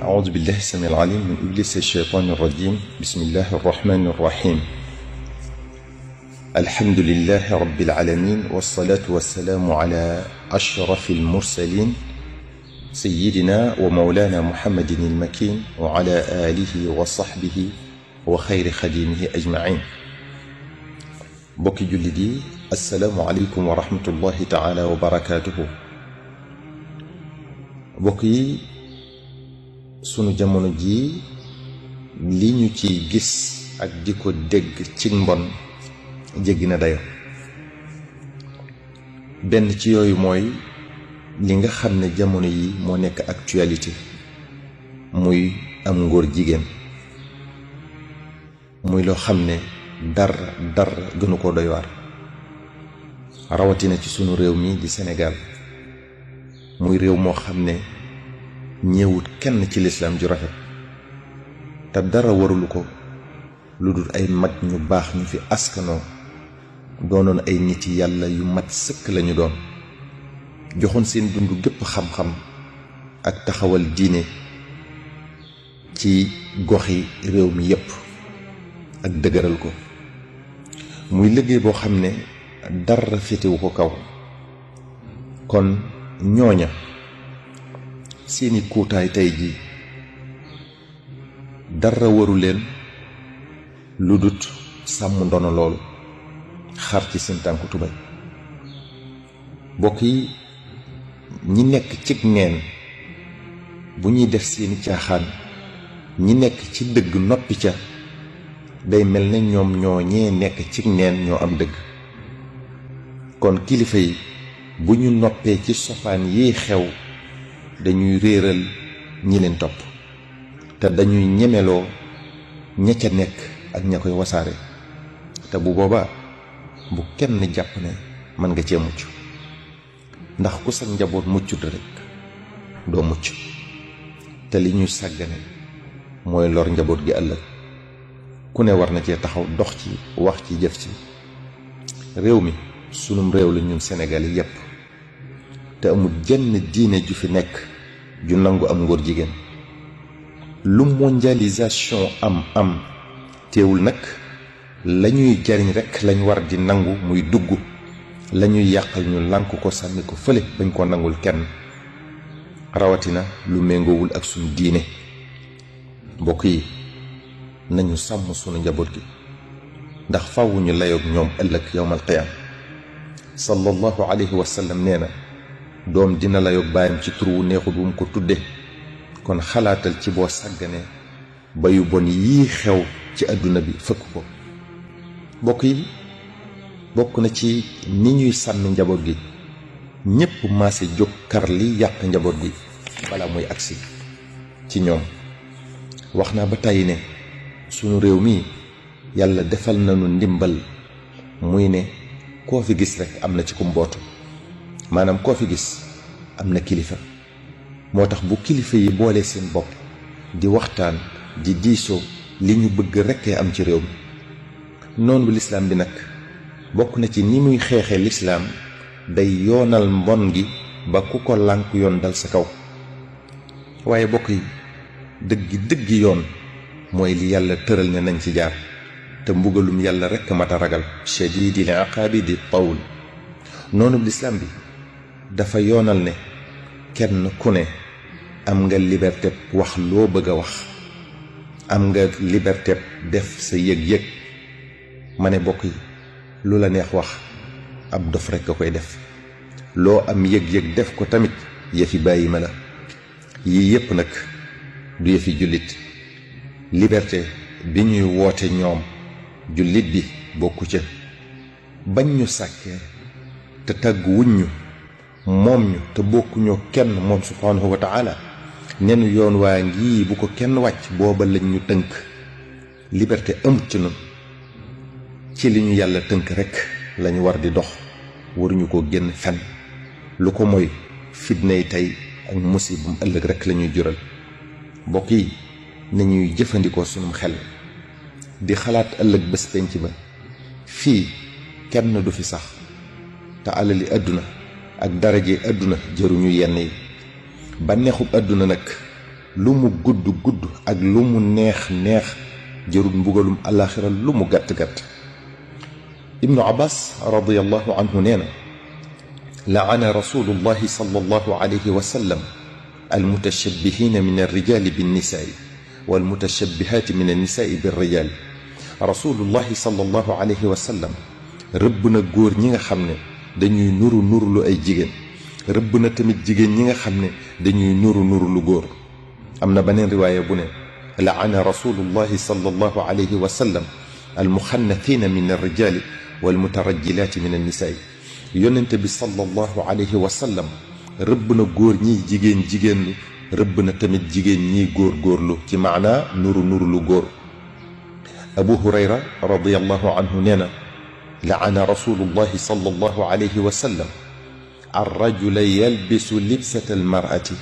أعوذ بالله السميع العليم من إبليس الشيطان الرجيم. بسم الله الرحمن الرحيم. الحمد لله رب العالمين، والصلاة والسلام على أشرف المرسلين سيدنا ومولانا محمد المكين وعلى آله وصحبه وخير خديمه أجمعين. بوكي جلدي، السلام عليكم ورحمة الله تعالى وبركاته. بوكي sunu jamono ji li ñu ci gis ak diko dégg ci mbon jéggi na dayo. benn ci yooyu mooy li nga xam ne jamono yi moo nekk actualité muy am ngóor jigéen, muy loo xam ne dar gënu ko doy waar, rawatina ci sunu réew mi di Sénégal, muy réew moo xam ne ñeewut kenn ci lislaam ju rafet te dara warulu ko lu dul ay mag ñu baax ñu fi askanoo doonoon ay nit yàlla yu mat sëkk lañu doon, joxoon seen dund gépp xam-xam ak taxawal diine ci goxi réew mi yépp ak dëgëral ko. muy liggéey boo xam ne dara féetewu ko kaw. kon ñooña seeni kuutaay tey ji dara waru leen lu dut sàmm ndono loolu, xar ci seen tànku tubay. mbokk yi, ñi nekk cig neen bu ñuy def seeni caaxaan, ñi nekk ci dëgg noppi ca, day mel ne ñoom ñoo ñee nekk cig neen ñoo am dëgg. kon kilifa yi bu ñu noppee ci sofaan yi xew, dañuy réeral ñi leen topp te dañuy ñemeloo ña ca nekk ak ña koy wasaare. te bu boobaa bu kenn jàpp ne mën nga cee mucc, ndax ku sa njaboot muccut rek doo mucc. te li ñuy sàggane mooy lor njaboot gi ëllëg. ku ne war na cee taxaw, dox ci, wax ci, jëf ci. réew mi sunum réew la ñun Sénégal yépp, te amul jenn diine ju fi nekk ju nangu am ngóor jigéen. lu mondialisation am teewul nag lañuy jariñ rekk lañ war di nangu muy dugg, lañuy yàqal ñu lànk ko sànni ko fële bañ ko nangul kenn, rawatina lu méngoowul ak suñu diine. mbokk yi, nañu sàmm sunu njaboot gi, ndax faaw ñu layoog ñoom ëllëg yawmal qiyaam. sallallahu alayhi wa sallam nee na, doom dina layoog baayam ci tur wu neexut wu mu ko tudde. kon xalaatal ci boo sàgganee ba yu bon yii xew ci àdduna bi fëkk ko. mbokk yi, bokk na ci ni ñuy sàmmi njaboot gi, ñépp maase jóg kar li yàq njaboot gi bala muy agsi ci ñoom. wax naa ba tàyyi ne sunu réew mi yàlla defal nañu ndimbal, muy ne koo fi gis rekk am na ci ku mbootu, maanaam koo fi gis am na kilifa. moo tax bu kilifa yi boole seen bopp di waxtaan di diisoo, li ñu bëgg rekkee am ci réew mi. noonu lislaam bi nag bokk na ci ni muy xeexee lislaam, day yoonal mbon gi ba ku ko lànk yoon dal sa kaw. waaye bokk yi, dëggi yoon mooy li yàlla tëral ne nañ ci jaar, te mbugalum yàlla rekk mata ragal, shadidil iqaabi di tawl. noonu lislaam bi dafa yoonal ne kenn ku ne am nga liberté wax loo bëgg a wax, am nga liberté def sa yëg-yëg. ma ne bokk yi, lu la neex wax ab dof rekk a koy def. loo am yëg-yëg def ko tamit yëfi bàyyi ma la. yii yépp nag du yëfi jullit. liberté bi ñuy woote ñoom, jullit bi bokku ca. bañ ñu sàkkee te tàggu wuñ ñu, moom ñu te bokkuñoo kenn moom subhaanahu wa taala, nenu yoon waa ngi bu ko kenn wàcc, booba lañ ñu tënk. liberté amut ci nun. ci li ñu yàlla tënk rekk lañu war di dox, waruñu ko génn fenn. lu ko mooy fitnay tey ak musibum ëllëg rekk lañuy jural. mbokk yi, nañuy jëfandikoo sunum xel di xalaat ëllëg bés penc ba. fii kenn du fi sax, te alali àdduna ak daraje àdduna jëruñu yenn yi. bànneexub àdduna nag lu mu gudd gudd ak lu mu neex neex jërul mbugalum alaxira lu mu gàtt gàtt. ibnu abbas radiyallahu anhu nee na laana rasulullahi sallallahu alayhi wa sallam almutashabbihina min alrijali binnisaai walmutashabbihaati min annisaai birrijal. rasulullahi sallallahu alayhi wa sallam rëbb na góor ñi nga xam ne dañuy nuru nuru lu ay jigéen, rëbb na tamit jigéen ñi nga xam ne dañuy nuru nuru lu góor. am na beneen riwaaya bu ne laana rasulullahi sallallahu alayhi wa sallam almuxannathina min alrijali walmutarajjilaati min annisaai. yonente bi sallallahu alayhi wa sallam rëbb na góor ñiy jigéen jigéenlu, rëbb na tamit jigéen ñiy góor góorlu ci maanaa nuru nuru lu góor. abu hurayra radiyallahu anhu nee na laana rasulullahi sallallahu alayhi wa sallam arrajula yalbisu libsata almarati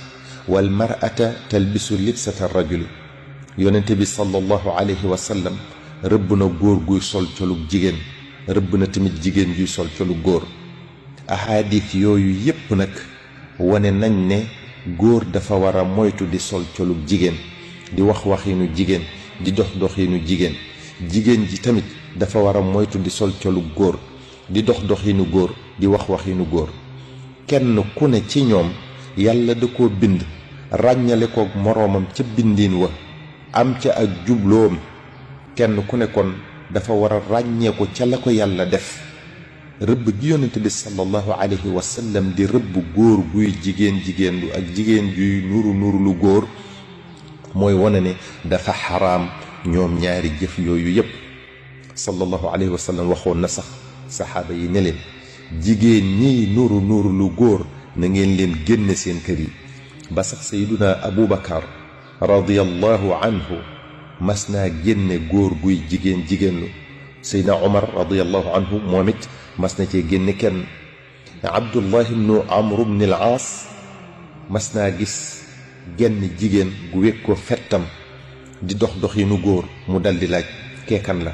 walmarata talbisu libsata arrajuli. yonente bi sallallahu alayhi wa sallam rëbb na góor guy sol colug jigéen, rëbb na tamit jigéen juy sol colug góor. ahadis yooyu yépp nag wane nañ ne góor dafa war a moytu di sol colug jigéen, di wax waxinu jigéen, di dox doxinu jigéen. jigéen ji tamit dafa war a moytu di sol colug góor, di dox doxinu góor, di wax waxinu góor. kenn ku ne ci ñoom yàlla da koo bind ràññale koog moroomam ca bindiin wa, am ca ak jubloom. kenn ku ne kon dafa war a ràññee ko ca la ko yàlla def. rëbb gi yonente bi sallallahu alayhi wa sallam di rëbb góor guy jigéen jigéenlu ak jigéen juy nuru nuru lu góor mooy wane ne dafa xaraam ñoom ñaari jëf yooyu yépp. sallallahu alayhi wa sallam waxoon na sax saxaaba yi ne leen jigéen ñiy nuru nuru lu góor na ngeen leen génne seen kër yi. ba sax sayduna abu bakar radiyallahu anhu mas naa génne góor guy jigéen jigéenlu. saydna omar radiyallahu anhu moom it mas na cee génne kenn. abdullah ibnu amr ibn al aas mas naa gis genn jigéen gu wékk ko fettam di dox doxinu góor, mu daldi laaj keekan la.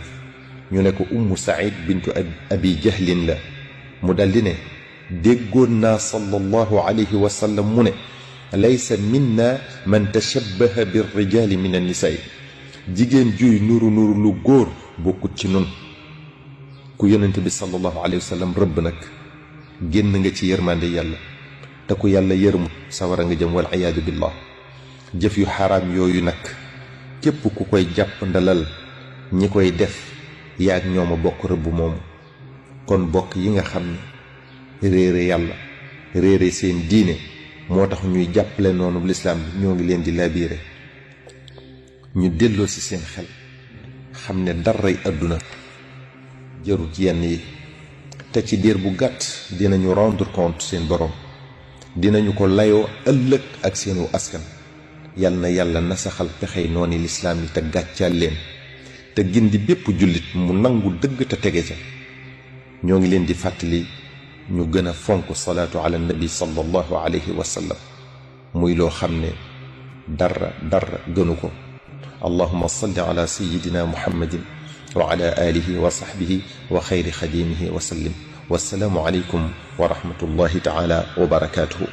ñu ne ko ummu saïd bintu abi jahlin la. mu daldi ne déggoon naa sallallahu alayhi wa sallam mu ne laysa minna man tashabbaha birrijali min annisaai. jigéen juy nuru nuru lu góor bokkut ci nun. ku yonente bi sallallahu alayhi wa sallam rëbb nag génn nga ci yërmande yàlla, te ku yàlla yërmut sawara nga jëm, wal iyaadu billah. jëf yu xaraam yooyu nag képp ku koy jàpp ndalal ñi koy def yaag ñooma bokk rëbb moomu. kon bokk yi nga xam ne réere yàlla, réere seen diine moo tax ñuy jàppale noonu lislaam bi, ñoo ngi leen di laabire ñu delloo ci seen xel, xam ne daray àdduna jarut yenn yi, te ci diir bu gàtt dinañu rendre compte seen borom, dinañu ko layoo ëllëg ak seenu askan. yal na yàlla nasaxal pexey nooni lislaam yi te gàccaal leen, te gindi bépp jullit mu nangu dëgg te tege ca. ñoo ngi leen di fàttali ñu gën a fonk salaatu ala nabi sallallahu alayhi wa sallam, muy loo xam ne dara gënu ko. allahumma salli ala sayyidina muhammadin wa ala alihi wa sahbihi wa xayri xadimihi wa sallim. wassalaamu alaykum wa rahmatullahi taala wa barakatuhu.